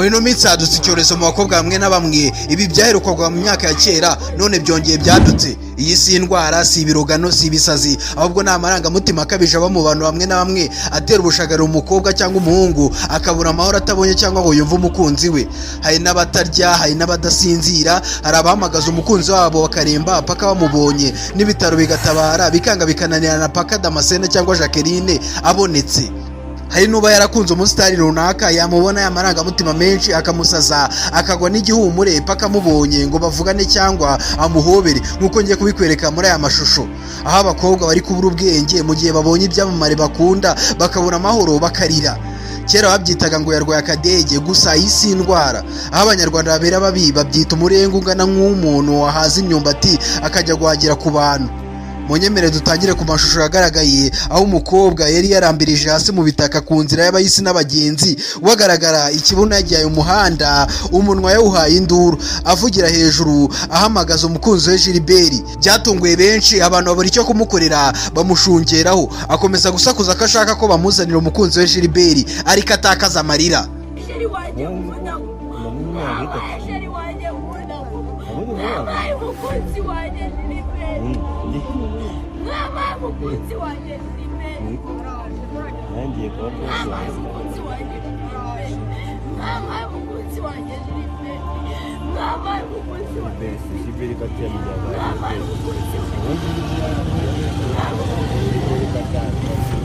Muri ino minsi hadutse icyorezo mu bakobwa bamwe na bamwe. Ibi byaherukwaga mu myaka ya kera, none byongeye byadutse. Iyi si indwara, si ibirogano, si ibisazi, ahubwo ni amarangamutima akabije aba mu bantu bamwe na bamwe, atera ubushagara umukobwa cyangwa umuhungu, akabura amahoro atabonye cyangwa ngo yumve umukunzi we. Hari n'abatarya, hari n'abadasinzira, hari abahamagaza umukunzi wabo bakaremba paka bamubonye, n'ibitaro bigatabara bikanga, bikananirana paka Damascene cyangwa Jacqueline abonetse. Hari n'uba yarakunze umusitari runaka, yamubona y'amarangamutima menshi akamusaza, akagwa n'igihumure paka amubonye ngo bavugane cyangwa amuhobere, nk'uko ngiye kubikwereka muri aya mashusho, aho abakobwa bari kubura ubwenge mu gihe babonye ibyamamare bakunda, bakabura amahoro, bakarira. Kera babyitaga ngo yarwaye akadege, gusa iyi si indwara. Aho Abanyarwanda babera babi babyita umurenga ungana nk'umuntu wahaza imyumbati akajya guhagira ku bantu. Munyemere dutangire ku mashusho yagaragaye aho umukobwa yari yarambirije hasi mu bitaka ku nzira y'abahisi n'abagenzi, wagaragara ikibuno yagiye umuhanda, umunwa yawuhaye induru, avugira hejuru ahamagaza umukunzi we Gilbert. Byatunguye benshi, abantu babura icyo kumukorera, bamushungeraho, akomeza gusakuza ko ashaka ko bamuzanira umukunzi we Gilbert, ariko atakaza amarira. Chéri wanjye nkunda, mwabaye chéri wanjye nkunda, mwabaye umukunzi wanjye Gilbert, mwabaye umukunzi wanjye Gilbert, Nangiye kuba mwabaye umukunzi wanjye Gilbert, mwabaye umukunzi wanjye Gilbert, mwabaye umukunzi wanjye, Gilbert katiyamijyaga. mwabaye umukunzi wanjye.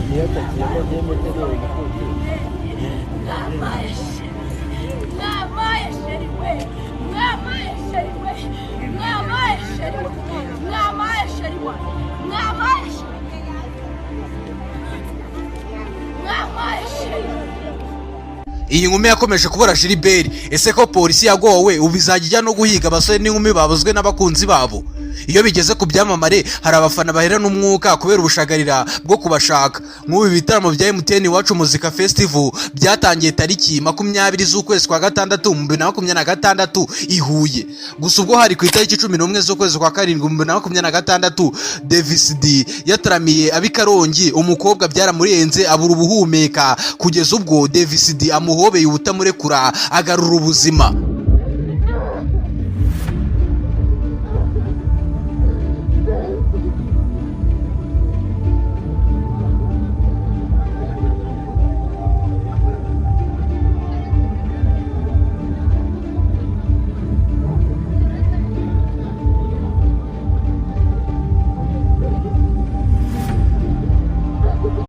Niyo atakiyemo ngewe umukunzi. Mwabaye chéri, mwabaye chéri we, mwabaye chéri we, mwabaye chéri we, mwabaye chéri we, mwabaye chéri, mwabaye chéri. Iyi nkumi yakomeje kubura Gilbert. Ese ko polisi yagowe, ubu izajya ijya no guhiga abasore n'inkumi babuzwe n'abakunzi babo? Iyo bigeze ku byamamare, hari abafana bahera n'umwuka kubera ubushagarira bwo kubashaka. Nk'ubu ibitaramo bya MTN Iwacu Muzika Festival byatangiye tariki 20 z'ukwezi kwa gatandatu mu 2026 i Huye. Gusa ubwo hari ku itariki 11 z'ukwezi kwa karindwi mu 2026, Davis D yataramiye ab'i Karongi, umukobwa byaramurenze, abura ubuhumeka, kugeza ubwo Davis D amuhobeye ubutamurekura, agarura ubuzima.